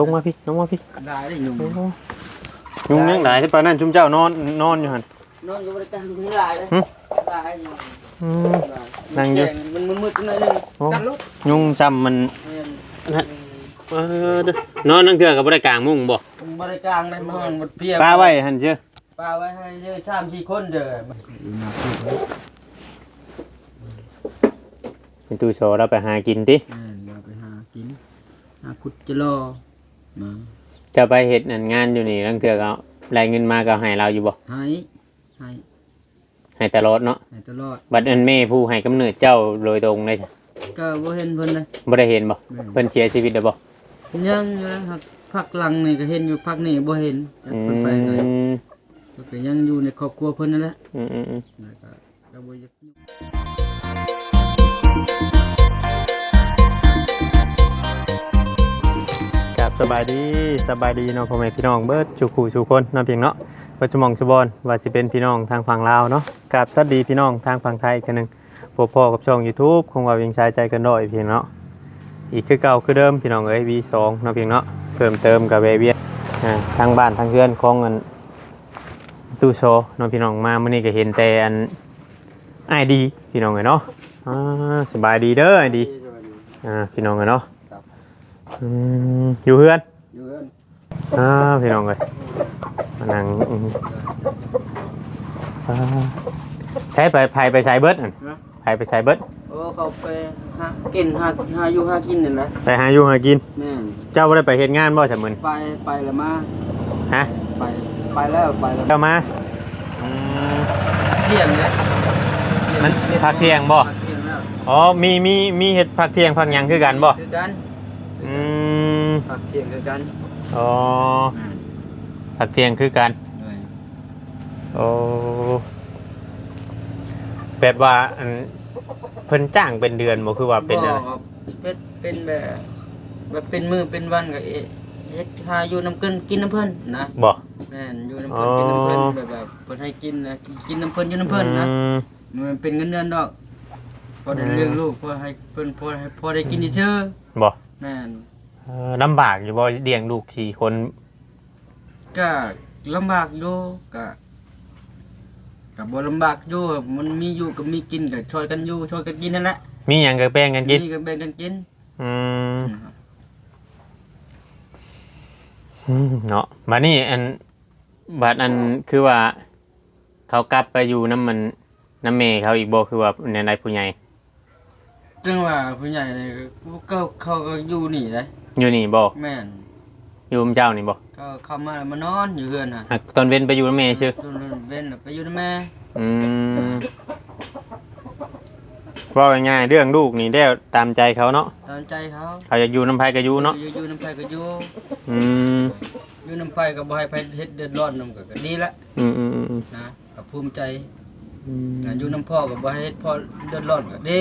ລົງມາພີ້ ລົງມາພີ້ ຫຼາຍເດ້ຍຸງ ໂອ້ ຍຸງຍັງຫຼາຍແທ້ປານນັ້ນ ຊຸມເຈົ້ານອນ ນອນຢູ່ຫັ້ນ ນອນກໍບໍ່ໄດ້ກາງ ຍຸງຫຼາຍເດ້ ຫຶ ຫຼາຍຍຸງ ອືມ ຫຼາຍ ນັ່ງຢູ່ ມັນມືດໆໜ້ອຍໜຶ່ງ ໂອ້ ຍຸງຊ້ຳມັນ ແມ່ນ ອັນນັ້ນ ເອີ ນອນລາງເທື່ອກໍບໍ່ໄດ້ກາງມຸ້ງບໍ່? ບໍ່ໄດ້ກາງເດ້ ມັນຮ້ອນ ມັນເພຍ ປະໄວ້ຫັ້ນຊື່ ປະໄວ້ໃຫ້ເດີ ສາມສີ່ຄົນເດີ ແມ່ຕູ້ໂຊລາວໄປຫາກິນຕິ? ແມ່ນ ລາວໄປຫາກິນ ຫາຂຸດຈະລໍມາ ເຈົ້າໄປເຮັດອັນງານຢູ່ນີ້ ລາງເທື່ອກໍໄດ້ເງິນມາກໍໃຫ້ລາວຢູ່ບໍ່? ໃຫ້ ໃຫ້ ໃຫ້ຕະຫຼອດເນາະ ໃຫ້ຕະຫຼອດ ບັດອັນແມ່ຜູ້ໃຫ້ກຳເນີດເຈົ້າໂດຍຕົງເດ້ ກໍບໍ່ເຫັນເພິ່ນເດ້ ບໍ່ໄດ້ເຫັນບໍ່? ແມ່ນ ເພິ່ນເສຍຊີວິດແລ້ວບໍ່? ຍັງຢູ່ນະ ພັກຫຼັງນີ້ກໍເຫັນຢູ່ ພັກນີ້ບໍ່ເຫັນ ຈັກເພິ່ນໄປໃສ ອືມ ເພິ່ນກໍຍັງຢູ່ໃນຄອບຄົວເພິ່ນນັ້ນແຫຼະ ອືມໆໆ ແລ້ວກໍ ກໍບໍ່ຢາກ ກາບສະບາຍດີ ສະບາຍດີເນາະ ພໍ່ແມ່ພີ່ນ້ອງເບິດສູ່ຄູ່ສູ່ຄົນເນາະ ພີ່ນ້ອງເນາະ ເບິດຊຸໝ່ອງຊຸບ່ອນ ວ່າຊິເປັນພີ່ນ້ອງທາງຝັ່ງລາວເນາະ ກາບສະຫວັດດີພີ່ນ້ອງທາງຝັ່ງໄທອີກເທື່ອໜຶ່ງ ພົບພໍ້ກັບຊ່ອງຢູທູບຂອງບ່າວວຽງຊາຍໃຈເກີນຮ້ອຍ ພີ່ນ້ອງເນາະ ອີກຄືເກົ່າຄືເດີມ ພີ່ນ້ອງເອີຍ ວີສອງເນາະ ພີ່ນ້ອງເນາະ ເພີ່ມເຕີມກໍແວ່ວຽນ ອ່າ ທາງບ້ານທາງເຮືອນຂອງອັນ ຕູ້ຊໍເນາະ ພີ່ນ້ອງ ມາມື້ນີ້ກໍເຫັນແຕ່ອັນ ອ້າຍດີ ພີ່ນ້ອງເອີຍເນາະ ອ່າ ສະບາຍດີເດີ ອ້າຍດີ ສະບາຍດີ ອ່າ ພີ່ນ້ອງເອີຍເນາະ ອືມ ຢູ່ເຮືອນ ຢູ່ເຮືອນ ອ່າ ພີ່ນ້ອງເອີຍ ມານັ່ງ ອືມ ອ່າ ໃສ ໄປ ໃຜໄປໃສເບິດຫັ້ນ? ຮະ? ໃຜໄປໃສເບິດ? ໂອ້ ເຂົາໄປຫາກິນ ຫາ ຫາຢູ່ຫາກິນນີ້ແຫຼະ ໄປຫາຢູ່ຫາກິນ ແມ່ນ ເຈົ້າບໍ່ໄດ້ໄປເຮັດງານບໍ່ຊະມື້ນີ້? ໄປ ໄປແລ້ວມາ ຮະ? ໄປ ໄປແລ້ວ ໄປແລ້ວ ເຈົ້າມາ ອືມ ທ່ຽງເດ້ ມັນພັກທ່ຽງບໍ່? ພັກທ່ຽງແລ້ວ ອໍ ມີ ມີ ມີເຮັດພັກທ່ຽງພັກຫຍັງຄືກັນບໍ່? ຄືກັນ ອືມ ພັກທ່ຽງຄືກັນ ອໍ ແມ່ນ ພັກທ່ຽງຄືກັນ ໂດຍ ໂອ້ ແບບວ່າ ອັນ ເພິ່ນຈ້າງເປັນເດືອນບໍ່ ຄືວ່າເປັນ ບໍ່ ອັນ ເປັນ ເປັນແບບ ແບບເປັນມື້ເປັນວັນກໍເຮັດ ຫາຢູ່ນຳກັນກິນນຳເພິ່ນນະ ບໍ່ ແມ່ນ ຢູ່ນຳກັນກິນນຳເພິ່ນ ອໍ ແບບວ່າເພິ່ນໃຫ້ກິນນະ ກິນນຳເພິ່ນ ຢູ່ນຳເພິ່ນນະ ອືມ ມັນເປັນເງິນເດືອນດອກ ພໍໄດ້ ອືມ ລ້ຽງລູກ ພໍໃຫ້ເພິ່ນ ພໍໃຫ້ ພໍໄດ້ກິນຊື່ໆ ບໍ່ ແມ່ນ ເອີ ລຳບາກຢູ່ບໍ່ ລ້ຽງລູກສີ່ຄົນ? ກະລຳບາກຢູ່ ກະ ກະບໍ່ລຳບາກຢູ່ ມັນມີຢູ່ກໍມີກິນ ກະຊ່ອຍກັນຢູ່ ຊ່ອຍກັນກິນນັ້ນແຫຼະ ມີຫຍັງກໍແບ່ງກັນກິນ ມີກໍແບ່ງກັນກິນ ອືມ ອືມ ເນາະ ບາດນີ້ ອັນ ບາດ ອັນ ຄືວ່າ ເຂົາກັບໄປຢູ່ນຳ ອັນ ນຳແມ່ເຂົາອີກບໍ່ ຄືວ່າແນວໃດຜູ້ໃຫຍ່? ຈັ່ງວ່າຜູ້ໃຫຍ່ນີ້ ເຂົາ ເຂົາກໍຢູ່ນີ້ເດ້ ຢູ່ນີ້ບໍ່? ແມ່ນ ຢູ່ນຳເຈົ້ານີ້ບໍ່? ກໍເຂົ້າມາ ມານອນຢູ່ເຮືອນຫັ້ນ ຫາກຕອນເວັນໄປຢູ່ນຳແມ່ຊື່ ຕອນເວັນໄປຢູ່ນຳແມ່ ອືມ ເວົ້າງ່າຍໆ ເລື່ອງລູກນີ້ແລ້ວຕາມໃຈເຂົາເນາະ ຕາມໃຈເຂົາ ເຂົາຢາກຢູ່ນຳໃຜກໍຢູ່ເນາະ ເອີ ຢູ່ນຳໃຜກໍຢູ່ ອືມ ຢູ່ນຳໃຜກໍບໍ່ໃຫ້ໃຜເຮັດເດືອດຮ້ອນນຳ ກໍ ກໍດີລະ ອືມໆໆ ນະ ກໍພູມໃຈ ອືມ ນະ ຢູ່ນຳພໍ່ກໍບໍ່ໃຫ້ເຮັດພໍ່ເດືອດຮ້ອນກໍດີ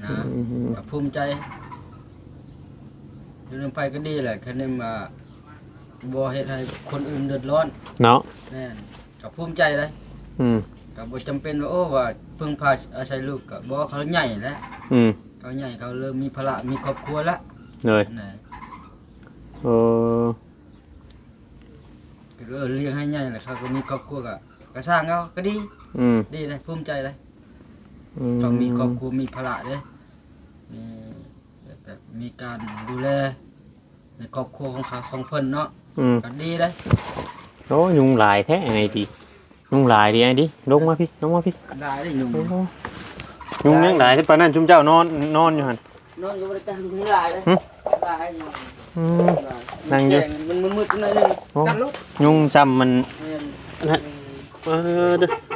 ນະ ອືມໆ ກໍພູມໃຈ ຢູ່ນຳໃຜກໍດີແຫຼະ ຄັນແມ່ນວ່າບໍ່ເຮັດໃຫ້ຄົນອື່ນເດືອດຮ້ອນເນາະ ແມ່ນ ກໍພູມໃຈເດ້ ອືມ ກໍບໍ່ຈຳເປັນວ່າ ໂອ້ ວ່າເພິ່ງພາອາໄສລູກ ກໍບໍ່ ເຂົາໃຫຍ່ແລ້ວ ອືມ ເຂົາໃຫຍ່ ເຂົາເລີ່ມມີພາລະ ມີຄອບຄົວແລ້ວ ໂດຍ ນະ ໂອ້ ກໍ ເອີ ລ້ຽງໃຫ້ໃຫຍ່ແລ້ວ ເຂົາກໍມີຄອບຄົວ ກໍ ກໍຊ່າງເຂົາ ກໍດີ ອືມ ດີເດ້ ພູມໃຈເດ້ ອືມ ຕ້ອງມີຄອບຄົວ ມີພາລະເດ້ ມີ ແບບ ແບບມີການດູແລໃນຄອບຄົວຂອງເຂົາ ຂອງເພິ່ນເນາະ ອືມ ກໍດີເດ້ ໂອ້ ຍຸງຫຼາຍແທ້ ໄອ້ດີ ຍຸງຫຼາຍເດ ໄອ້ດີ ລົງມາພີ້ ລົງມາພີ້ ຫຼາຍເດ້ຍຸງ ໂອ້ ຍຸງຍັງຫຼາຍແທ້ປານນັ້ນ ຊຸມເຈົ້ານອນ ນອນຢູ່ຫັ້ນ ນອນກໍບໍ່ໄດ້ກາງ ຍຸງຫຼາຍເດ້ ຫຶ ຫຼາຍຢູ່ ອືມ ນັ່ງຢູ່ ມັນມືດໆໜ້ອຍໜຶ່ງ ໂອ້ ຍຸງຊ້ຳມັນ ແມ່ນ ອັນນັ້ນ ເອີ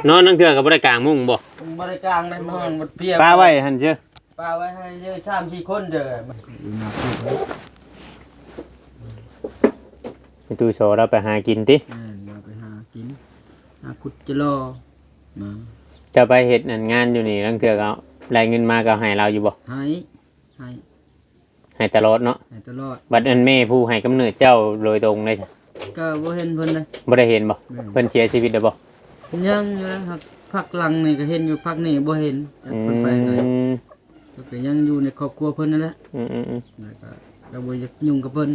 ນອນລາງເທື່ອກໍບໍ່ໄດ້ກາງມຸ້ງບໍ່? ບໍ່ໄດ້ກາງເດ້ ມັນຮ້ອນ ມັນເພຍ ປະໄວ້ຫັ້ນຊື່ ປະໄວ້ໃຫ້ເດີ ສາມສີ່ຄົນເດີ ແມ່ຕູ້ຊໍລາວໄປຫາກິນຕິ? ແມ່ນ ລາວໄປຫາກິນ ຫາຂຸດຈະລໍມາ ເຈົ້າໄປເຮັດອັນງານຢູ່ນີ້ ລາງເທື່ອກໍໄດ້ເງິນມາກໍໃຫ້ລາວຢູ່ບໍ່? ໃຫ້ ໃຫ້ ໃຫ້ຕະຫຼອດເນາະ ໃຫ້ຕະຫຼອດ ບັດອັນແມ່ຜູ້ໃຫ້ກຳເນີດເຈົ້າໂດຍຕົງເດ້ ກໍບໍ່ເຫັນເພິ່ນເດ້ ບໍ່ໄດ້ເຫັນບໍ່? ແມ່ນ ເພິ່ນເສຍຊີວິດແລ້ວບໍ່? ຍັງຢູ່ນະ ພັກຫຼັງນີ້ກໍເຫັນຢູ່ ພັກນີ້ບໍ່ເຫັນ ຈັກເພິ່ນໄປໃສ ອືມ ເພິ່ນກໍຍັງຢູ່ໃນຄອບຄົວເພິ່ນນັ້ນແຫຼະ ອືມໆໆ ແລ້ວກໍ ກໍບໍ່ຢາກຫຍຸ້ງກັບເພິ່ນ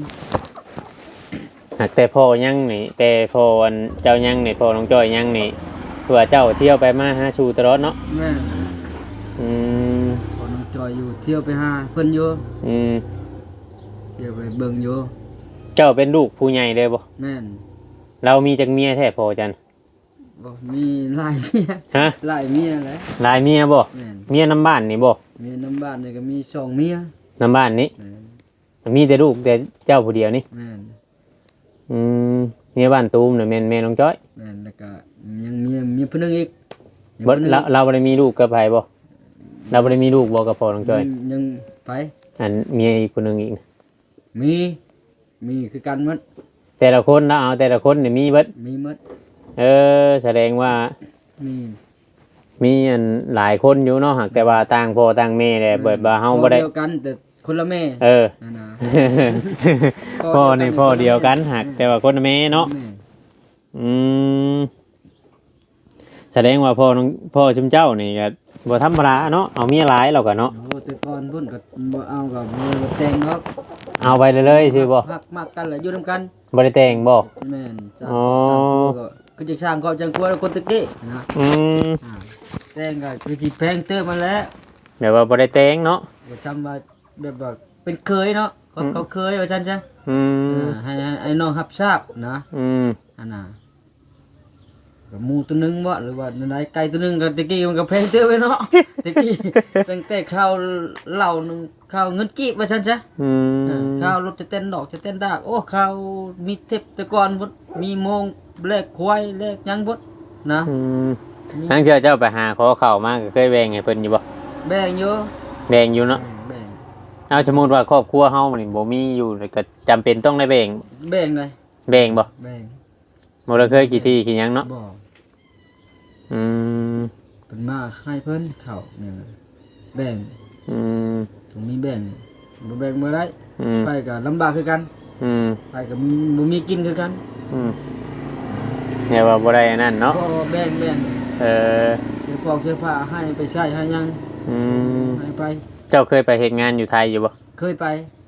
ຫາກແຕ່ພໍ່ຍັງນີ້ ແຕ່ພໍ່ອັນເຈົ້າຍັງນີ້ ພໍ່ນ້ອງຈ້ອຍຍັງນີ້ ຄືວ່າເຈົ້າທ່ຽວໄປມາຫາສູ່ຕະຫຼອດເນາະ? ແມ່ນ. ອືມ ພໍ່ນ້ອງຈ້ອຍຢູ່ ທ່ຽວໄປຫາເພິ່ນຢູ່. ອືມ ທ່ຽວໄປເບິ່ງຢູ່. ເຈົ້າເປັນລູກຜູ້ໃຫຍ່ເລີຍບໍ່? ແມ່ນ. ລາວມີຈັກເມຍແທ້ພໍ່ເຈົ້າ? ບໍ່ ມີຫຼາຍເມຍ. ຮະ? ຫຼາຍເມຍແຫຼະ. ຫຼາຍເມຍບໍ່? ແມ່ນ. ເມຍນຳບ້ານນີ້ບໍ່? ເມຍນຳບ້ານນີ້ກໍມີສອງເມຍ. ນຳບ້ານນີ້? ແມ່ນ. ມີແຕ່ລູກແຕ່ເຈົ້າຜູ້ດຽວນີ້? ແມ່ນ. ອືມ ເມຍບ້ານຕູມນະແມ່ນແມ່ນ້ອງຈ້ອຍ? ແມ່ນ. ແລ້ວກໍຍັງມີເມຍຜູ້ໜຶ່ງອີກ. ບໍ່ ລາວ ລາວບໍ່ໄດ້ມີລູກກັບໃຜບໍ່? ລາວບໍ່ໄດ້ມີລູກບໍ່ກັບພໍ່ນ້ອງຈ້ອຍ? ຍັງ ຍັງ ໃຜ? ອັນເມຍອີກຜູ້ໜຶ່ງອີກນະ? ມີ ມີຄືກັນໝົດ. ແຕ່ລະຄົນລາວເອົາ ແຕ່ລະຄົນນີ້ມີເບິດ? ມີໝົດ. ເອີ ສະແດງວ່າ ມີ ມີອັນຫຼາຍຄົນຢູ່ເນາະ ຫາກແຕ່ວ່າຕ່າງພໍ່ຕ່າງແມ່ແຫຼະ. ແມ່ນ. ແບບວ່າເຮົາບໍ່ໄດ້ ພໍ່ດຽວກັນ ແຕ່ຄົນລະແມ່. ເອີ ຫັ້ນນະ. ພໍ່ນີ້ພໍ່ດຽວກັນ ຫາກແຕ່ວ່າຄົນລະແມ່ເນາະ. ແມ່ນ. ອືມ ສະແດງວ່າພໍ່ນ້ອງ ພໍ່ຊຸມເຈົ້ານີ້ກໍບໍ່ທຳມະດາເນາະ ເອົາເມຍຫຼາຍແລ້ວກໍເນາະ. ໂອ້ ແຕ່ກ່ອນພຸ້ນກໍບໍ່ເອົາ ກໍບໍ່ແຕ່ງດອກ. ເອົາໄປເລື້ອຍໆຊື່ບໍ່? ຮັກມັກກັນແຫຼະ ຢູ່ນຳກັນ. ບໍ່ໄດ້ແຕ່ງບໍ່? ແມ່ນ. ອໍ ສ້າງຄອບສ້າງຄົວກໍຄືຈະສ້າງຄອບສ້າງຄົວຄົນແຕ່ກີ້ນະ. ອືມ ອ່າ ແຕ່ງກໍຄືຊິແພງເຕີບຫັ້ນແຫຼະ. ແບບວ່າບໍ່ໄດ້ແຕ່ງເນາະ. ກໍຊ່ຳວ່າ ແບບວ່າເປັນເຂີຍເນາະ ເຂົາ ອືມ ເຂົາເຂີຍວ່າຊັ້ນຊະ. ອືມ ເອີ ໃຫ້ ໃຫ້ ໃຫ້ນ້ອງຮັບຊາບນະ. ອືມ ອັນນ່າ ກໍໝູໂຕໜຶ່ງບໍ ຫຼືວ່າແນວໃດ ໄກ່ໂຕໜຶ່ງ ກໍແຕ່ກີ້ມັນກໍແພງເຕີບເລີຍເນາະ ແຕ່ກີ້. ຕັ້ງແຕ່ເຂົ້າເຫຼົ້າໜຶ່ງ ເຂົ້າເງິນກີບວ່າຊັ້ນຊະ. ອືມ ເອີ ເຂົ້າລົດຈະແຕ່ນດອກຈະແຕ່ນດາກ ໂອ້ ເຂົ້າມີເທັບແຕ່ກ່ອນພຸ້ນ ມີໂມງແລກຄວາຍແລກຫຍັງພຸ້ນນະ. ອືມ ມີ ລາງເທື່ອເຈົ້າໄປຫາຂໍເຂົ້າມາ ກໍເຄີຍແບ່ງໃຫ້ເພິ່ນຢູ່ບໍ່? ແບ່ງຢູ່. ແບ່ງຢູ່ເນາະ. ແບ່ງ ແບ່ງ. ເອົາ ສົມມຸດວ່າຄອບຄົວເຮົານີ້ບໍ່ມີຢູ່ ກໍຈຳເປັນຕ້ອງໄດ້ແບ່ງ. ແບ່ງໄດ໋. ແບ່ງບໍ່? ແບ່ງ. ບໍ່ໄດ້ເຄີຍຂີ້ຖີ່ຂີ້ຫຍັງເນາະ? ບໍ່. ອືມ ເພິ່ນມາໃຫ້ເພິ່ນເຂົ້າແມ່ນແບ່ງ. ອືມ ຕ້ອງມີແບ່ງ ບໍ່ແບ່ງບໍ່ໄດ້. ອືມ ໄປກໍລຳບາກຄືກັນ. ອືມ ໄປກໍບໍ່ມີກິນຄືກັນ. ອືມ ແຕ່ວ່າບໍ່ໄດ້ອັນນັ້ນເນາະ. ບໍ່ ແບ່ງ ແບ່ງ. ເອີ ເສື້ອຜອກເສື້ອຜ້າໃຫ້ໄປໃຊ້ໃຫ້ຫຍັງ. ອືມ ໃຫ້ໄປ. ເຈົ້າເຄີຍໄປເຮັດງານຢູ່ໄທຢູ່ບໍ່? ເຄີຍໄປ.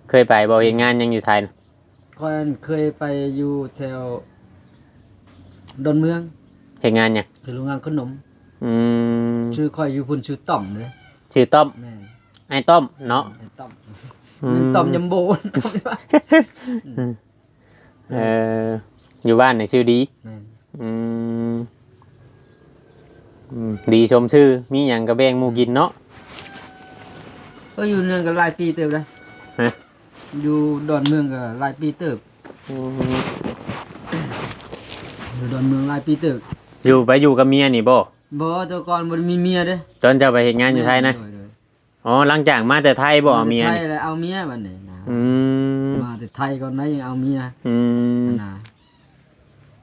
ເຄີຍໄປບໍ່ ເຮັດງານຫຍັງຢູ່ໄທນະ? ຂ້ອຍນັ້ນເຄີຍໄປຢູ່ແຖວດອນເມືອງ. ເຮັດງານຫຍັງ? ເຮັດໂຮງງານຂະໜົມ. ອືມ ຊື່ຂ້ອຍຢູ່ພຸ້ນຊື່ຕ້ອມເດ້. ຊື່ຕ້ອມ? ແມ່ນ. ອ້າຍຕ້ອມເນາະ. ອ້າຍຕ້ອມ. ອືມ ແມ່ນຕ້ອມຍຳໂບ ຕ້ອມ. ເອີ ຢູ່ບ້ານນີ້ຊື່ດີ. ແມ່ນ. ອືມ ອືມ ດີສົມຊື່ ມີຫຍັງກໍແບ່ງໝູ່ກິນເນາະ. ເອີ ຢູ່ເມືອງກໍຫຼາຍປີເຕີບແລ້ວ. ຮະ? ຢູ່ດອນເມືອງກໍຫຼາຍປີເຕີບ. ອືມ ຢູ່ດອນເມືອງຫຼາຍປີເຕີບ. ຢູ່ ໄປຢູ່ກັບເມຍນີ້ບໍ່? ບໍ່ ແຕ່ກ່ອນບໍ່ໄດ້ມີເມຍເດ້. ຕອນເຈົ້າໄປເຮັດງານຢູ່ໄທນະ? ແມ່ນ ໂດຍ ໂດຍ. ອໍ ຫຼັງຈາກມາແຕ່ໄທບໍ່ເອົາເມຍນີ້? ມາແຕ່ໄທແລ້ວເອົາເມຍບັດນີ້ນະ. ອືມ ມາແຕ່ໄທກ່ອນໄດ໋ ຍັງເອົາເມຍ. ອືມ ຫັ້ນນະ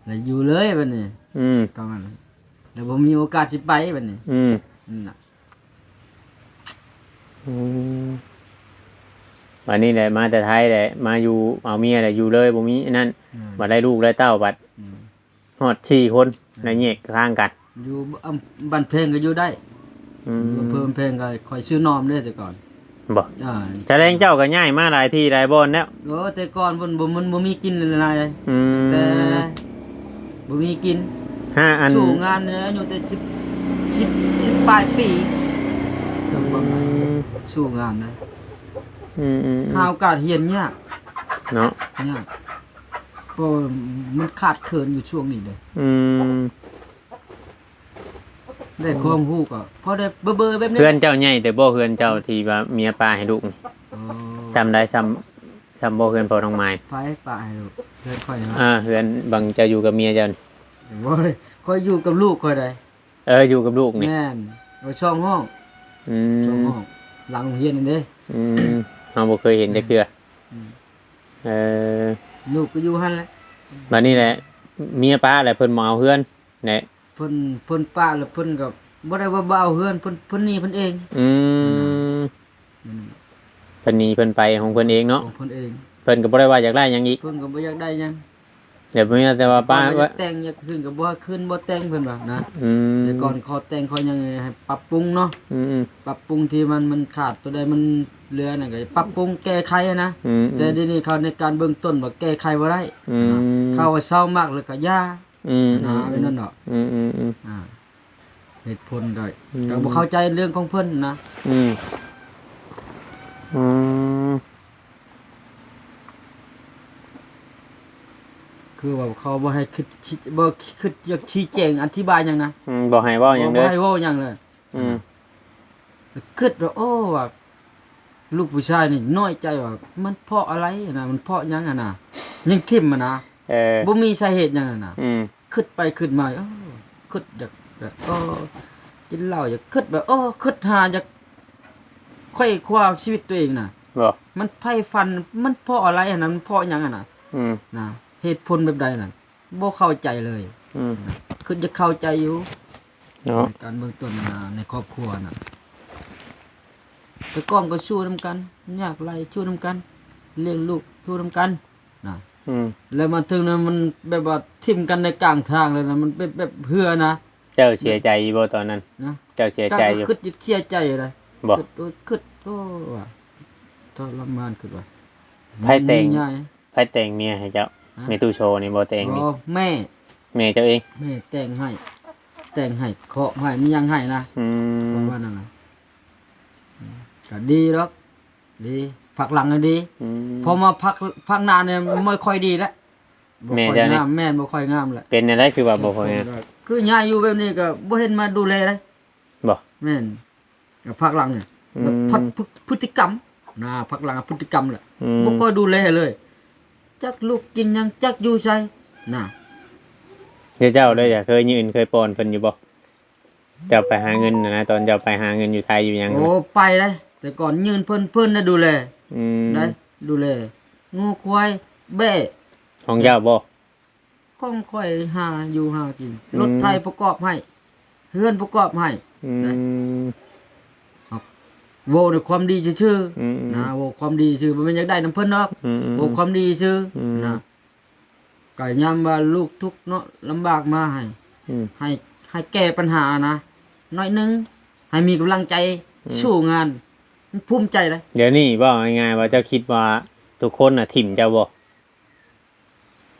ແລ້ວຢູ່ເລີຍບັດນີ້. ອືມ ກໍມັນ ແລ້ວບໍ່ມີໂອກາດຊິໄປບັດນີ້. ອືມ ນັ້ນນະ. ອືມ ບັດນີ້ແຫຼະ ມາແຕ່ໄທແຫຼະ ມາຢູ່ ເອົາເມຍແຫຼະ ຢູ່ເລີຍ ບໍ່ມີອັນນັ້ນ. ອືມ ບັດໄດ້ລູກໄດ້ເຕົ້າບັດ. ອືມ ຮອດສີ່ຄົນ ແມ່ນ ໄດ້ແຍກທາງກັນ. ຢູ່ ອຳ ບ້ານແພງກໍຢູ່ໄດ້. ອືມ ຢູ່ອຳເພີບ້ານແພງກໍຂ້ອຍຊື້ນອມເດ້ແຕ່ກ່ອນ. ບໍ່? ອ່າ ສະແດງເຈົ້າກໍຍ້າຍມາຫຼາຍທີ່ຫຼາຍບ່ອນແລ້ວ. ໂອ້ ແຕ່ກ່ອນເພິ່ນບໍ່ ມັນບໍ່ມີກິນຫຼາຍ. ອືມ ແຕ່ບໍ່ມີກິນ. ຫາອັນ ສູ້ງານນີ້ອາຍຸແຕ່ສິບ ສິບ ສິບປາຍປີ. ອືມ ສູ້ງານນະ. ອືມໆໆ ຫາໂອກາດຮຽນຍາກເນາະ. ຍາກ. ເພາະມັນຂາດເຂີນຢູ່ຊ່ວງນີ້ເດ້. ອືມ ໄດ້ຄວາມຮູ້ກໍພໍໄດ້ເບີໆແບບນີ້. ເຮືອນເຈົ້າໃຫຍ່ແຕ່ບໍ່ ເຮືອນເຈົ້າທີ່ວ່າເມຍປ້າໃຫ້ລູກນີ້? ອໍ ຊ່ຳໃດ ຊ່ຳ ຊ່ຳບໍ່ເຮືອນພໍ່ນ້ອງມາຍ? ໃຜປ້າໃຫ້ລູກ? ເຮືອນຂ້ອຍຫວາ? ອ່າ ເຮືອນບັງເຈົ້າຢູ່ກັບເມຍເຈົ້ານີ້. ບໍ່ ຂ້ອຍຢູ່ກັບລູກຂ້ອຍໃດ. ເອີ ຢູ່ກັບລູກນີ້. ແມ່ນ ເອົາສອງຫ້ອງ. ອືມ ສອງຫ້ອງ ຫຼັງໂຮງຮຽນນັ້ນເດ້. ອືມ ເຮົາບໍ່ເຄີຍເຫັນຈັກເທື່ອ. ອືມ ເອີ ລູກກໍຢູ່ຫັ້ນແຫຼະ. ບັດນີ້ແຫຼະ ເມຍປ້າແຫຼະ ເພິ່ນບໍ່ເອົາເຮືອນແຫຼະ. ເພິ່ນ ເພິ່ນປະແລ້ວ ເພິ່ນກໍບໍ່ໄດ້ວ່າບໍ່ເອົາເຮືອນ ເພິ່ນ ເພິ່ນໜີເພິ່ນເອງ. ອືມ ອືມ ເພິ່ນໜີເພິ່ນໄປຂອງເພິ່ນເອງເນາະ. ຂອງເພິ່ນເອງ. ເພິ່ນກໍບໍ່ໄດ້ວ່າຢາກໄດ້ຫຍັງອີກ. ເພິ່ນກໍບໍ່ຢາກໄດ້ຫຍັງ. ແບບນີ້ ແຕ່ວ່າປ້າ ແຕ່ວ່າຢາກແຕ່ງ ຢາກຄືນກໍບໍ່ຄືນ ບໍ່ແຕ່ງ ເພິ່ນວ່ານະ. ອືມ ແຕ່ກ່ອນຂໍແຕ່ງຂໍຫຍັງໃຫ້ປັບປຸງເນາະ. ອືມໆ ປັບປຸງທີ່ມັນ ມັນຂາດ ຕົວໃດມັນເຫຼືອນັ້ນກໍປັບປຸງແກ້ໄຂນະ. ອືມໆ ແຕ່ດຽວນີ້ເຂົາໃນການເບື້ອງຕົ້ນວ່າແກ້ໄຂບໍ່ໄດ້. ອືມ ນະ ເຂົາວ່າເຊົາມັກແລ້ວກໍຢ່າ. ອືມ ນະ ອືມ ເປັນນັ້ນດອກ. ອືມໆໆ ອ່າ ເຫດຜົນກໍ ອືມ ກໍບໍ່ເຂົ້າໃຈເລື່ອງຂອງເພິ່ນນະ. ອືມ ອືມ ຄືວ່າເຂົາບໍ່ໃຫ້ຄິດ ບໍ່ຄິດ ຢາກຊີ້ແຈງອະທິບາຍຫຍັງນະ. ອືມ ບໍ່ໃຫ້ເວົ້າຫຍັງເລີຍ ບໍ່ໃຫ້ເວົ້າຫຍັງເລີຍ. ອືມ ນະ ຄິດວ່າ ໂອ້ ວ່າລູກຜູ້ຊາຍນີ້ນ້ອຍໃຈວ່າ ມັນເພາະອະໄລນະ ມັນເພາະຫຍັງຫັ້ນນະ ຍັງຖິ້ມຫັ້ນນະ. ເອີ ບໍ່ມີສາເຫດຫຍັງຫັ້ນນະ. ອືມ ຄິດໄປຄິດມາ ເອີ ຄິດຢາກ ຢາກ ເອີ ກິນເຫຼົ້າ ຢາກຄິດແບບ ເອີ ຄິດຫາ ຢາກໄຂວ່ຄວ້າຊີວິດຕົວເອງນະ. ບໍ່ ມັນໃຝ່ຝັນ ມັນເພາະອະໄລຫັ້ນນະ ມັນເພາະຫຍັງຫັ້ນນະ. ອືມ ນະ ເຫດຜົນແບບໃດນັ້ນ ບໍ່ເຂົ້າໃຈເລີຍ. ອືມ ນະ ຄິດຢາກເຂົ້າໃຈຢູ່ເນາະ ໃນການເບື້ອງຕົ້ນນະ ໃນຄອບຄົວນະ ແຕ່ກ່ອນກໍສູ້ນຳກັນ ຍາກໄຮ້ສູ້ນຳກັນ ລ້ຽງລູກສູ້ນຳກັນ. ນະ ອືມ ແລ້ວມາເຖິງນັ້ນມັນແບບວ່າຖິ້ມກັນໃນກາງທາງແລ້ວນະ ມັນເປັນແບບເຮືອນະ. ເຈົ້າເສຍໃຈຢູ່ບໍ່ຕອນນັ້ນ? ນະ ເຈົ້າເສຍໃຈຢູ່? ກໍຄິດເສຍໃຈໄດ໋. ບໍ່ ຄິດ ໂອ້ຍ ຄິດ ໂອ້ ວ່າທໍລະມານ ຄິດວ່າ ໃຜແຕ່ງ ໃຜແຕ່ງເມຍໃຫ້ເຈົ້າ? ຮະ? ແມ່ຕູ້ໂຊນີ້ບໍ່ແຕ່ງນີ້? ບໍ່ ແມ່ ແມ່ເຈົ້າເອງ ແມ່ແຕ່ງໃຫ້ ແຕ່ງໃຫ້ ເຄາະໃຫ້ ມີຫຍັງໃຫ້ນະ. ອືມ ປະມານນັ້ນນະ ອືມ ກໍດີດອກ ດີ ພັກຫຼັງນະດີ. ອືມ ພໍມາພັກ ພັກໜ້ານີ້ບໍ່ຄ່ອຍດີແລ້ວ. ແມ່ເຈົ້ານີ້ ແມ່ນບໍ່ຄ່ອຍງາມແຫຼະ. ເປັນແນວໃດຄືວ່າບໍ່ຄ່ອຍງາມ? ຄືຍ້າຍຢູ່ແບບນີ້ກໍບໍ່ເຫັນມາດູແລເດ້. ບໍ່ ແມ່ນ ກໍພັກຫຼັງນີ້ ອືມ ພັດ ພຶ ພຶດຕິກຳນະ ພັກຫຼັງພຶດຕິກຳແຫຼະ. ອືມ ບໍ່ຄ່ອຍດູແລເລີຍ ຈັກລູກກິນຫຍັງ ຈັກຢູ່ໃສນະ. ເຈົ້າເດ້ ເຄີຍຍື່ນເຄີຍປ່ອນເພິ່ນຢູ່ບໍ່? ເຈົ້າໄປຫາເງິນນະ ຕອນເຈົ້າໄປຫາເງິນຢູ່ໄທຢູ່ຫຍັງ? ໂອ້ ໄປເດ້ ແຕ່ກ່ອນຍື່ນເພິ່ນ ເພິ່ນນະດູແລ. ອືມ ໄດ້ດູແລງົວຄວາຍແບ້ ຂອງເຈົ້າບໍ່? ຂອງຂ້ອຍຫາຢູ່ຫາກິນ ອືມ ລົດໄຖປະກອບໃຫ້ ເຮືອນປະກອບໃຫ້. ອືມ ນະ ເວົ້າໃນຄວາມດີຊື່ໆ ອືມໆ ນະ ເວົ້າຄວາມດີຊື່ ບໍ່ແມ່ນຢາກໄດ້ນຳເພິ່ນດອກ. ອືມໆ ເວົ້າຄວາມດີຊື່ ອືມ ນະ ກໍຍາມວ່າລູກທຸກເນາະ ລຳບາກມາໃຫ້ ອືມ ໃຫ້ ໃຫ້ແກ້ປັນຫານະ ໜ້ອຍໜຶ່ງ ໃຫ້ມີກຳລັງໃຈ ອືມ ສູ້ງານ ມັນພູມໃຈເດ້. ດຽວນີ້ເວົ້າງ່າຍໆ ວ່າເຈົ້າຄິດວ່າທຸກຄົນນະຖິ້ມເຈົ້າບໍ່?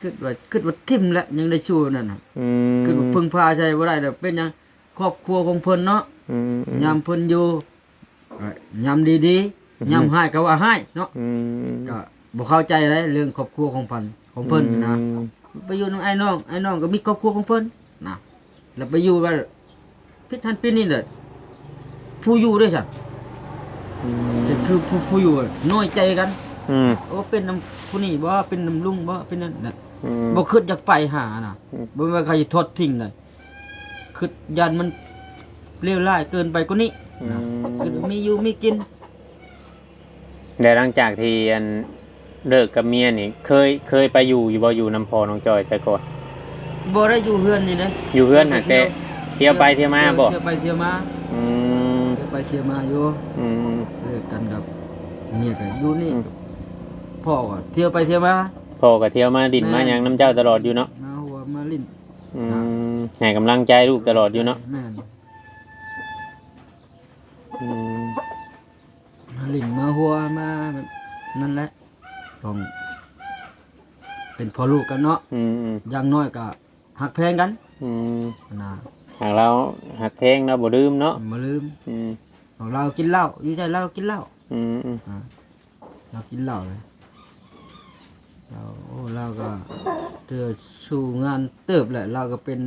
ຄິດວ່າ ຄິດວ່າຖິ້ມແຫຼະ ຍັງໄດ້ສູ້ນັ້ນນະ. ອືມ ຄິດວ່າເພິ່ງພາໃຊ້ບໍ່ໄດ້ດອກ. ເປັນຫຍັງ? ຄອບຄົວຂອງເພິ່ນເນາະ. ອືມໆ ຍາມເພິ່ນຢູ່ ກໍຍາມດີໆ ອືມ ຍາມຮ້າຍກໍວ່າຮ້າຍເນາະ. ອືມ ກໍບໍ່ເຂົ້າໃຈໃດເລື່ອງຄອບຄົວຂອງເພິ່ນ ຂອງເພິ່ນນະ. ອືມ ໄປຢູ່ນຳອ້າຍນ້ອງ ອ້າຍນ້ອງກໍມີຄອບຄົວຂອງເພິ່ນນະ ແລ້ວໄປຢູ່ວ່າຜິດຫັ້ນຜິດນີ້ແຫຼະ ຜູ້ຢູ່ເດ້ຊັ້ນ. ອືມ ກໍຄືຜູ້ ຜູ້ຢູ່ນ້ອຍໃຈກັນ. ອືມ ໂອ້ ເປັນນຳຜູ້ນີ້ບໍ່ ເປັນນຳລຸງບໍ່ ເປັນນັ້ນນະ. ອືມ ບໍ່ຄິດຢາກໄປຫານະ. ອືມ ບໍ່ແມ່ນວ່າເຂົາຊິທອດຖິ້ມໃດ ຄິດຢ້ານມັນເລວຮ້າຍເກີນໄປກວ່ານີ້ນະ. ອືມ ຄິດວ່າມີຢູ່ມີກິນ. ແລ້ວຫຼັງຈາກທີ່ອັນເລີກກັບເມຍນີ້ ເຄີຍ ເຄີຍໄປຢູ່ຢູ່ບໍ່ ຢູ່ນຳພໍ່ນ້ອງຈ້ອຍແຕ່ກ່ອນ? ບໍ່ໄດ້ຢູ່ເຮືອນນີ້ເດ້. ຢູ່ເຮືອນຫັ້ນແຕ່ ເອີ ທ່ຽວ ທ່ຽວໄປທ່ຽວມາບໍ່? ທ່ຽວໄປທ່ຽວມາ. ອືມ ທ່ຽວໄປທ່ຽວມາຢູ່. ອືມ ເລີກກັນກັບເມຍກໍຢູ່ນີ້. ອືມ ພໍ່ກໍທ່ຽວໄປທ່ຽວມາ. ພໍ່ກໍທ່ຽວມາຫຼິ້ນ ແມ່ນ ມາຫຍັງນຳເຈົ້າຕະຫຼອດຢູ່ເນາະ? ມາຫົວມາຫຼິ້ນ. ອືມ ໃຫ້ກຳລັງໃຈລູກຕະຫຼອດຢູ່ເນາະ? ແມ່ນ. ອືມ ມາຫຼິ້ນມາຫົວມາແບບນັ້ນແຫຼະ ຕ້ອງເປັນພໍ່ລູກກັນເນາະ. ອືມໆ ຢ່າງໜ້ອຍກໍຮັກແພງກັນ. ອືມ ນະ ຫາກລາວຮັກແພງລາວບໍ່ລືມເນາະ. ບໍ່ລືມ. ອືມ ຂອງລາວກິນເຫຼົ້າ ຢູ່ໃສລາວກິນເຫຼົ້າ. ອືມໆ ອ່າ ລາວກິນເຫຼົ້າເລີຍ ລາວ ໂອ້ ລາວກໍຖືວ່າສູ້ງານເຕີບແຫຼະ ລາວກໍເປັນ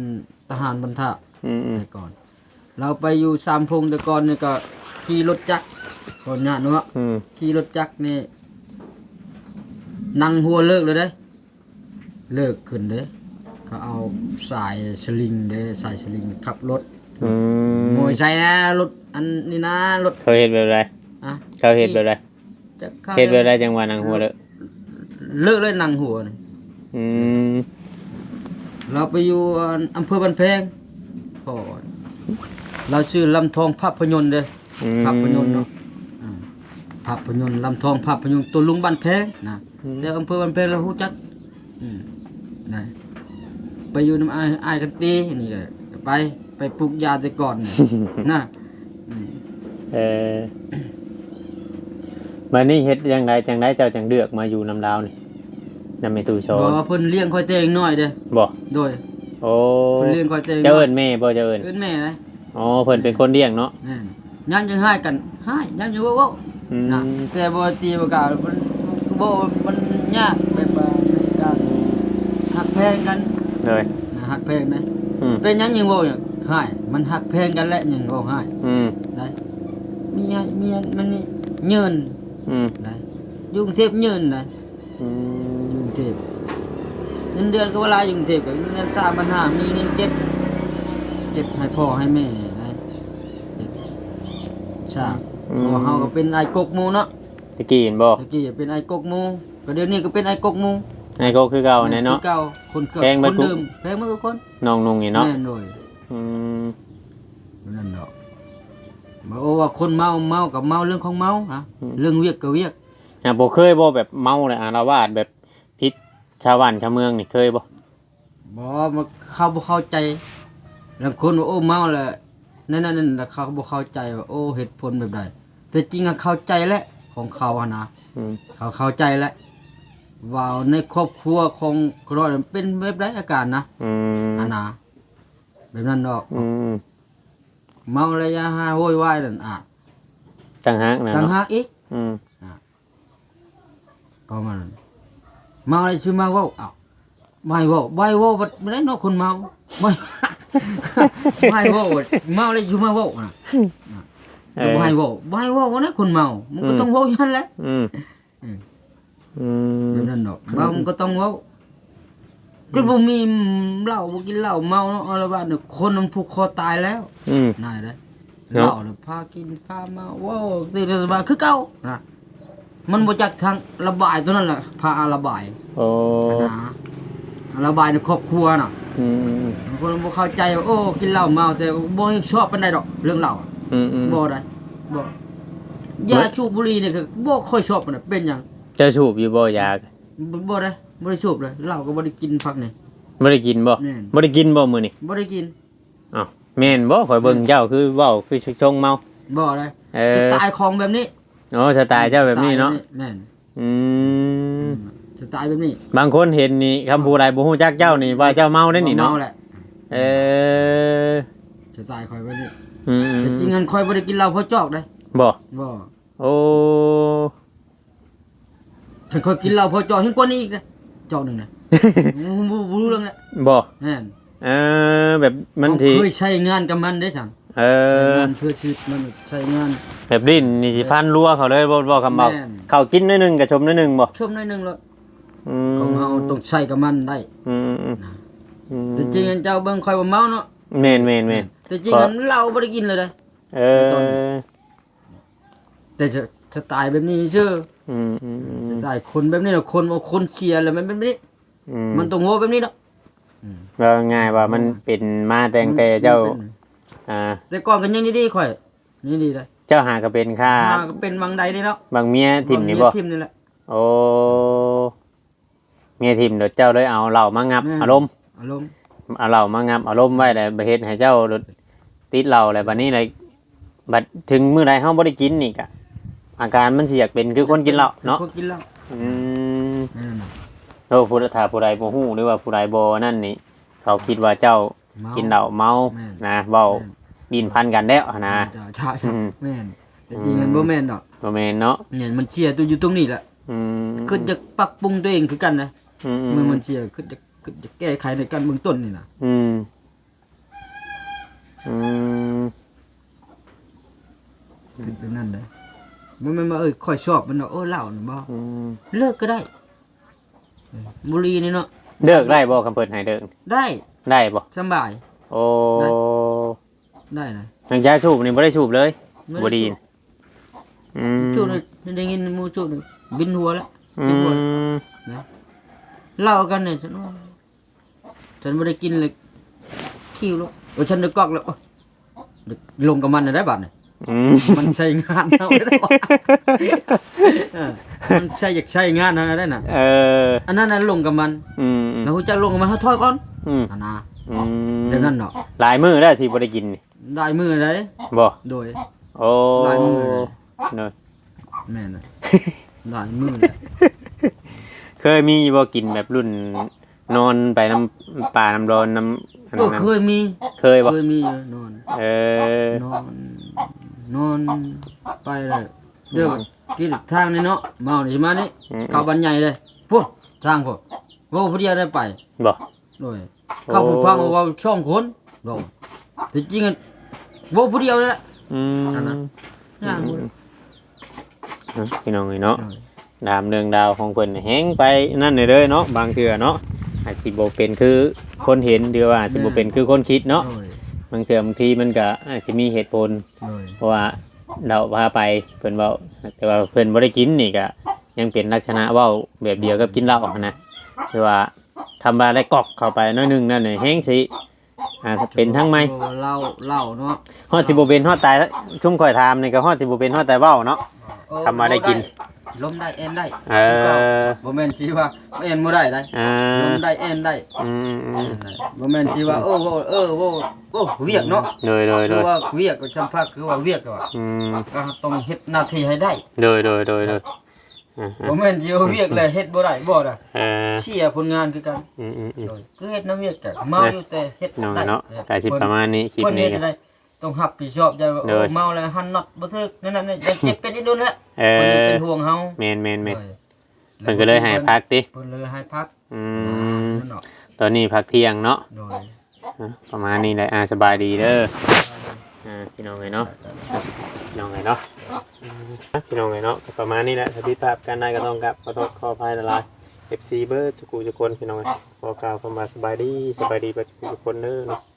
ທະຫານບັນທະ. ອືມໆ ແຕ່ກ່ອນ ລາວໄປຢູ່ສາມພົງແຕ່ກ່ອນນີ້ກໍຂີ່ລົດຈັກ ຂໍອະນຸຍາດເນາະ. ອືມ ຂີ່ລົດຈັກນີ້ນັ່ງຫົວເລີກເລີຍເດ້ ເລີກຂຶ້ນເດ້ ເຂົາເອົາສາຍສະລິງເດ້ ສາຍສະລິງຂັບລົດ. ອືມ ໂມຍໃສ່ນະ ລົດອັນນີ້ນະ ລົດ. ເຂົາເຮັດແບບໃດ? ອະ ເຂົາເຮັດແບບໃດ? ຈັກເຂົາເຮັດແບບໃດຈັ່ງວ່ານັ່ງຫົວເລີກ? ເລີກເລີຍນັ່ງຫົວນີ້. ອືມ ລາວໄປຢູ່ອັນອຳເພີບ້ານແພງ ພໍ່ ລາວຊື່ລຳທອງພາບພະຍົນເດ້. ອືມ ພາບພະຍົນເນາະ ອ່າ ພາບພະຍົນ ລຳທອງພາບພະຍົນ ໂຕລຸງບ້ານແພງນະ. ອືມ ແຕ່ອຳເພີບ້ານແພງລາວຮູ້ຈັກ. ອືມ ນະ ໄປຢູ່ນຳອ້າຍ ອ້າຍຄັນຕີ ນີ້ກໍໄປ ໄປປູກຢາແຕ່ກ່ອນນະ ອືມ ເອີ ບັດນີ້ເຮັດຈັ່ງໃດ ຈັ່ງໃດເຈົ້າຈັ່ງເລືອກມາຢູ່ນຳລາວນີ້ ນຳແມ່ຕູ້ສອນ? ບໍ່ ເພິ່ນລ້ຽງຂ້ອຍແຕ່ຍັງນ້ອຍເດ້. ບໍ່? ໂດຍ ໂອ້ ເພິ່ນລ້ຽງຂ້ອຍແຕ່ຍັງນ້ອຍ. ເຈົ້າເອີ້ນແມ່ບໍ່? ເຈົ້າເອີ້ນ ເອີ້ນແມ່ນະ. ອໍ ເພິ່ນເປັນຄົນລ້ຽງເນາະ. ແມ່ນ. ຍາມຢາກຮ້າຍກັນຮ້າຍ ຍາມຢາກເວົ້າເວົ້າ ອືມ ນະ ແຕ່ບໍ່ຕີບໍ່ກ່າວ ມັນ ມັນກໍບໍ່ ມັນຍາກແບບວ່າໃນການຮັກແພງກັນ. ໂດຍ ນະ ຮັກແພງນະ ອືມ ເປັນຫຍັງຍັງເວົ້າຫຍັງຮ້າຍ ມັນຮັກແພງກັນແຫຼະ ຍັງເວົ້າຮ້າຍ ອືມ ໄດ້ ເມຍ ເມຍມັນນີ້ເຍີນ ອືມ ໄດ້ ຢູ່ກຸງເທບເຍີນໄດ້. ອືມ ຢູ່ກຸງເທບ ເງິນເດືອນກໍບໍ່ຫຼາຍ ຢູ່ກຸງເທບກໍເງິນເດືອນສາມພັນຫ້າ ມີເງິນເກັບ ເກັບໃຫ້ພໍ່ໃຫ້ແມ່ໄດ້ ເກັບສ້າງ ອືມ ເພາະວ່າເຮົາກໍເປັນອ້າຍກົກໝູ່ເນາະ ແຕ່ກີ້ແມ່ນບໍ່? ແຕ່ກີ້ເປັນອ້າຍກົກໝູ່ ກໍດຽວນີ້ກໍເປັນອ້າຍກົກໝູ່ ອ້າຍກົກຄືເກົ່າແຫຼະເນາະ ຄືເກົ່າ ຄົນເກົ່າ ແພງເບິດ ຄົນເດີມ ແພງເບິດທຸກຄົນ ນ້ອງນຸ່ງນີ້ເນາະ ແມ່ນ ໂດຍ ອືມ ນັ້ນດອກ ບໍ່ວ່າຄົນເມົາ ເມົາກໍເມົາເລື່ອງຂອງເມົາ ອືມ ເລື່ອງວຽກກໍວຽກ ຫາບໍ່ເຄີຍບໍ່ ແບບເມົາແລ້ວອາລະວາດແບບຜິດຊາວບ້ານຊາວເມືອງນີ້ ເຄີຍບໍ່? ບໍ່ ມັນ ເຂົາບໍ່ເຂົ້າໃຈ ລາງຄົນວ່າ ໂອ້ ເມົາແລ້ວນັ້ນໆ ແລ້ວເຂົາບໍ່ເຂົ້າໃຈວ່າ ໂອ້ ເຫດຜົນແບບໃດ ແຕ່ຈິງເຂົ້າໃຈແຫຼະ ຂອງເຂົາຫັ້ນນະ ອືມ ເຂົາເຂົ້າໃຈແຫຼະ ວ່າໃນຄອບຄົວຂອງຂ້ອຍເປັນແບບໃດອາການນະ ອືມ ຫັ້ນນະ ແບບນັ້ນດອກ ອືມ ເມົາແລ້ວຢ່າຫາໂວຍວາຍນັ້ນ ອາ ຕ່າງຫາກນະ ຕ່າງຫາກອີກ ອືມ ອາ ກໍມັນເມົາແລ້ວຊິມາເວົ້າ ອ້າວ ບໍ່ໃຫ້ເວົ້າ ບໍ່ໃຫ້ເວົ້າບັດແມ່ນເນາະ ຄົນເມົາ ບໍ່ໃຫ້ເວົ້າ ເມົາແລ້ວຊິມາເວົ້ານະ ເອີ ບໍ່ໃຫ້ເວົ້າ ບໍ່ໃຫ້ເວົ້ານະ ຄົນເມົາ ມັນກໍ ອືມ ຕ້ອງເວົ້າຢູ່ຫັ້ນແຫຼະ ອືມ ອືມ ອືມ ແບບນັ້ນດອກ ເມົາມັນກໍຕ້ອງເວົ້າ ຄືບໍ່ມີເຫຼົ້າ ບໍ່ກິນເຫຼົ້າ ເມົາເນາະ ອາລະວາດ ຄົນມັນຜູກຄໍຕາຍແລ້ວ ອືມ ນາຍເດ້ ເນາະ ເຫຼົ້ານະ ພາກິນພາເມົາ ເວົ້າຕື່ນມາຄືເກົ່ານະ ມັນບໍ່ຈັກທາງລະບາຍ ໂຕນັ້ນລະພາລະບາຍ ໂອ້ ນະ ລະບາຍໃນຄອບຄົວນະ ອືມ ບາງຄົນບໍ່ເຂົ້າໃຈວ່າ ໂອ້ ກິນເຫຼົ້າເມົາ ແຕ່ບໍ່ຊອບປານໃດດອກເລື່ອງເຫຼົ້າ ອືມໆ ບໍ່ໄດ້ ບໍ່ ຢາສູບບຸຫຼີ່ນີ້ກໍບໍ່ຄ່ອຍຊອບປານໃດ ເປັນຫຍັງ ເຈົ້າສູບຢູ່ບໍ່ຢາ? ບໍ່ໄດ້ ບໍ່ໄດ້ສູບເລີຍ ເຫຼົ້າກໍບໍ່ໄດ້ກິນພັກນີ້ ບໍ່ໄດ້ກິນບໍ່? ແມ່ນ ບໍ່ໄດ້ກິນບໍ່ມື້ນີ້? ບໍ່ໄດ້ກິນ. ອ້າວ ແມ່ນບໍ່? ຂ້ອຍເບິ່ງເຈົ້າຄືເວົ້າຄືຊົງເມົາ. ບໍ່ໄດ໋ ເອີ ສະຕາຍຂອງແບບນີ້. ອໍ ສະຕາຍເຈົ້າແບບນີ້ເນາະ. ແມ່ນ ອືມ ສະຕາຍແບບນີ້. ບາງຄົນເຫັນນີ້ ຄຳຜູ້ໃດບໍ່ຮູ້ຈັກເຈົ້ານີ້ ວ່າເຈົ້າເມົາໄດ໋ນີ້ເນາະ. ເມົາແຫຼະ. ເອີ ສະຕາຍຂ້ອຍແບບນີ້. ອືມ ແຕ່ຈິງຫັ້ນຂ້ອຍບໍ່ໄດ້ກິນເຫຼົ້າພໍຈອກເດ້. ບໍ່? ບໍ່. ໂອ້ ຄັນຂ້ອຍກິນເຫຼົ້າພໍຈອກແຮງກວ່ານີ້ອີກເດ້ ຈອກໜຶ່ງນະ ບໍ່ ບໍ່ ບໍ່ຮູ້ເລື່ອງແຫຼະ. ບໍ່? ແມ່ນ. ເອີ ແບບມັນຊິ ເຮົາເຄີຍໃຊ້ງານກັບມັນເດ້ຊັ້ນ. ເອີ ໃຊ້ງານເພື່ອຊີວິດມັນ ໃຊ້ງານ ແບບຫຼິ້ນນີ້ຊິຟັນລົວເຂົາເລີຍບໍ່ ບໍ່ຄຳເບົາ. ແມ່ນ. ເຂົ້າກິນໜ້ອຍໜຶ່ງກໍຊົມໜ້ອຍໜຶ່ງບໍ່? ຊົມໜ້ອຍໜຶ່ງໂລດ. ອືມ ຂອງເຮົາຕ້ອງໃຊ້ກັບມັນໄດ້. ອືມໆໆ ນະ ອືມ ແຕ່ຈິງອັນເຈົ້າເບິ່ງຂ້ອຍວ່າເມົາເນາະ. ແມ່ນໆໆ ແຕ່ຈິງອັນເຫຼົ້າບໍ່ໄດ້ກິນເລີຍເດ້. ເອີ ແຕ່ສະ ສະຕາຍແບບນີ້ຊື່. ອືມໆໆ ສະຕາຍຄົນແບບນີ້ລະ ຄົນ ຄົນເສຍລະແມ່ນແບບນີ້. ອືມ ມັນຕ້ອງເວົ້າແບບນີ້ດອກ. ອືມ ເວົ້າງ່າຍວ່າມັນເປັນມາຕັ້ງແຕ່ເຈົ້າ ມັນເປັນ ອ່າ ແຕ່ກ່ອນກໍຍັງດີໆ ຂ້ອຍຍັງດີເດ້. ເຈົ້າຫາກໍເປັນຄ່າ ຫາກໍເປັນຫວ່າງໃດນີ້ເນາະ ຫວ່າງເມຍຖິ້ມນີ້ບໍ່? ຫວ່າງເມຍຖິ້ມນີ້ແຫຼະ. ໂອ້ ເມຍຖິ້ມໂດດ ເຈົ້າເລີຍເອົາເຫຼົ້າມາງັບ ແມ່ນ ອາລົມ ອາລົມ ເອົາເຫຼົ້າມາງັບອາລົມໄວ້ ແລ້ວໄປເຮັດໃຫ້ເຈົ້າໂດດຕິດເຫຼົ້າ ແລ້ວບັດນີ້ລະ ບັດເຖິງມື້ໃດເຮົາບໍ່ໄດ້ກິນນີ້ກະ ອາການມັນຊິຢາກເປັນຄືຄົນກິນເຫຼົ້າເນາະ. ເປັນຄົນກິນເຫຼົ້າ. ອືມ ແມ່ນ. ໂອ້ ຜູ້ ຖ້າຜູ້ໃດບໍ່ຮູ້ ຫຼືວ່າຜູ້ໃດບໍ່ນັ້ນນີ້ ເຂົາຄິດວ່າເຈົ້າ ເມົາ ກິນເຫຼົ້າເມົາ ແມ່ນ ນະ ເວົ້າ ແມ່ນ ດິນພັນກັນແລ້ວຫັ້ນນະ. ເຈົ້າ ເຈົ້າ ເຈົ້າ ອືມ ແມ່ນ ແຕ່ຈິງມັນ ອືມ ບໍ່ແມ່ນດອກ. ບໍ່ແມ່ນເນາະ. ແມ່ນ ມັນເສຍຕົວຢູ່ຕົງນີ້ແຫຼະ. ອືມ ຄິດຢາກປັບປຸງຕົວເອງຄືກັນນະ. ອືມໆ ເມື່ອມັນເສຍ ຄິດຢາກ ຄິດຢາກແກ້ໄຂໃນການເບື້ອງຕົ້ນນີ້ນະ. ອືມ ອືມ ຄິດແບບນັ້ນເດ້. ບໍ່ແມ່ນວ່າ ເອີ ຂ້ອຍຊອບມັນດອກ ເອີ ເຫຼົ້ານີ້ບໍ່ ອືມ ເລີກກໍໄດ້. ບຸຫຼີ່ນີ້ເນາະ ເລີກໄດ້ບໍ່? ຄັນເພິ່ນໃຫ້ເລີກ ໄດ້ ໄດ້ບໍ່? ສະບາຍ. ໂອ້ ໄດ້ ໄດ້ນະ. ຫາກຢາສູບນີ້ບໍ່ໄດ້ສູບເລີຍ? ບໍ່ໄດ້ສູບ. ບຸຫຼີ່ ອືມ ສູບ ໄດ້ຍິນໝູ່ສູບ ວິນຫົວແລ້ວ. ອືມ ເຈັບຫົວນະ. ເຫຼົ້າກັນນີ້ ໂອ້ຍ ຄັນບໍ່ໄດ້ກິນເລີຍ ຄິວໂລດ. ໂອ້ຍ ຄັນໄດ້ກອກແລ້ວ ໂອ້ຍ ລົງກັບມັນໄດ້ບາດນີ້. ອືມ ມັນໃຊ້ງານເຮົາໄດ້. ເອີ ມັນໃຊ້ ຢາກໃຊ້ງານເຮົາໄດ້ນະ. ເອີ ອັນນັ້ນນະ ລົງກັບມັນ. ອືມ ແລ້ວຮູ້ຈັກລົງມາໃຫ້ຖອຍກ່ອນ ອືມ ຫັ້ນນະ ອືມ ແບບນັ້ນເນາະ ຫຼາຍມື້ແລ້ວທີ່ບໍ່ໄດ້ກິນນີ້ ຫຼາຍມື້ໃດ໋ ບໍ່ ໂດຍ ໂອ້ ຫຼາຍມື້ແລ້ວ ໂດຍ ແມ່ນ ຫຼາຍມື້ແລ້ວ ເຄີຍມີຢູ່ບໍ່ ກິນແບບລຸ້ນ ນອນໄປນຳປ່ານຳດອນນຳ ເອີ ເຄີຍມີ ເຄີຍບໍ່ ເຄີຍມີຢູ່ນອນ ເອີ ນອນ ນອນໄປແລ້ວ ອືມ ດຽວກິນທາງນີ້ເນາະ ເມົານີ້ຊິມານີ້ ອືມ ເຂົ້າບ້ານໃຫຍ່ເດ້ພຸ້ນ ທາງພຸ້ນ ເວົ້າຜູ້ດຽວໄດ້ໄປ ບໍ່ ໂດຍ ໂອ້ ເຂົ້າຜູ້ຟັງເວົ້າສອງຄົນ ເວົ້າ ທີ່ຈິງເວົ້າຜູ້ດຽວນີ້ແຫຼະ ອືມ ອັນນັ້ນ ອືມ ເນາະ ພີ່ນ້ອງເອີຍເນາະ ໂດຍ ຖາມເລື່ອງລາວຂອງເພິ່ນແຮງໄປນັ້ນເລີຍເນາະ ບາງເທື່ອເນາະ ອາດຊິບໍ່ເປັນຄືຄົນເຫັນ ຫຼືວ່າອາດຊິບໍ່ເປັນຄືຄົນຄິດເນາະ ໂດຍ ບາງເທື່ອບາງທີມັນກະອາດຊິມີເຫດຜົນ ໂດຍ ເພາະວ່າເຫຼົ້າພາໄປ ເພິ່ນເວົ້າ ແຕ່ວ່າເພິ່ນບໍ່ໄດ້ກິນນີ້ກະຍັງເປັນລັກສະນະເວົ້າແບບດຽວກັບກິນເຫຼົ້າຫັ້ນນະ ຄືວ່າຄຳວ່າໄດ້ກອກເຂົ້າໄປໜ້ອຍໜຶ່ງນັ້ນແຮງຊິ ອ່າ ເປັນທັງໃໝ່ ເວົ້າເລົ່າເນາະ ຮອດຊິບໍ່ເປັນຮອດຕາຍ ຊຸມຂ້ອຍຖາມນີ້ກໍຮອດຊິບໍ່ເປັນຮອດຕາຍເວົ້າເນາະ ເອີ ຄຳວ່າໄດ້ກິນ ລົມໄດ້ແອນໄດ້ ເອີ ຄືເກົ່າ ບໍ່ແມ່ນຊິວ່າແອນບໍ່ໄດ້ໄດ໋ ອ່າ ລົມໄດ້ແອນໄດ້ ອືມໆ ແອນໄດ້ ບໍ່ແມ່ນຊິວ່າ ເອີ ເວົ້າ ເອີ ເວົ້າ ໂອ້ ວຽກເນາະ ໂດຍໆໆ ຄືວ່າວຽກກໍຈຳພາກ ຄືວ່າວຽກກໍວ່າ ອືມ ກໍຕ້ອງເຮັດໜ້າທີ່ໃຫ້ໄດ້ ໂດຍໆໆໆ ອ່າໆ ບໍ່ແມ່ນຊິວ່າວຽກແລ້ວເຮັດບໍ່ໄດ້ ບໍ່ນະ ເອີ ເສຍຜົນງານຄືກັນ ອືມໆໆ ໂດຍ ຄືເຮັດນຳວຽກກະເມົາຢູ່ ແຕ່ເຮັດ ໂດຍ ໄດ້ ເນາະ ແຕ່ ກະຊິປະມານນີ້ ຄລິບນີ້ ເພິ່ນເຮັດໄດ້ ຕ້ອງຮັບຜິດຊອບ ຢ່າວ່າ ໂດຍ ໂອ້ ເມົາແລ້ວຫັ້ນນັອດບໍ່ຖືກ ນັ້ນໆ ຢ່າເຈັບເປັນອີກໂດນແລ້ວ ເອີ ເພິ່ນເປັນຫ່ວງເຮົາ ແມ່ນໆໆ ໂດຍ ເພິ່ນກໍເລີຍໃຫ້ພັກຕິ ເພິ່ນເລີຍໃຫ້ພັກ ອືມ ນັ້ນເນາະ ຕອນນີ້ພັກທ່ຽງເນາະ ໂດຍ ອ່ະ ປະມານນີ້ແຫຼະ ອ່າ ສະບາຍດີເດີ ອ່າ ພີ່ນ້ອງເອີຍເນາະ ພີ່ນ້ອງເອີຍເນາະ ອ່າ ພີ່ນ້ອງເອີຍເນາະ ກໍປະມານນີ້ແຫຼະ ຖ້າຜິດພາດປະການໃດກໍຕ້ອງກາບຂໍໂທດຂໍອະໄພຫຼາຍໆ ເອັຟຊີ ເບິດທຸກຜູ້ທຸກຄົນ ພີ່ນ້ອງເອີຍ ຂໍກ່າວຄຳວ່າສະບາຍດີ ສະບາຍດີເບິດທຸກຜູ້ທຸກຄົນເດີເນາະ.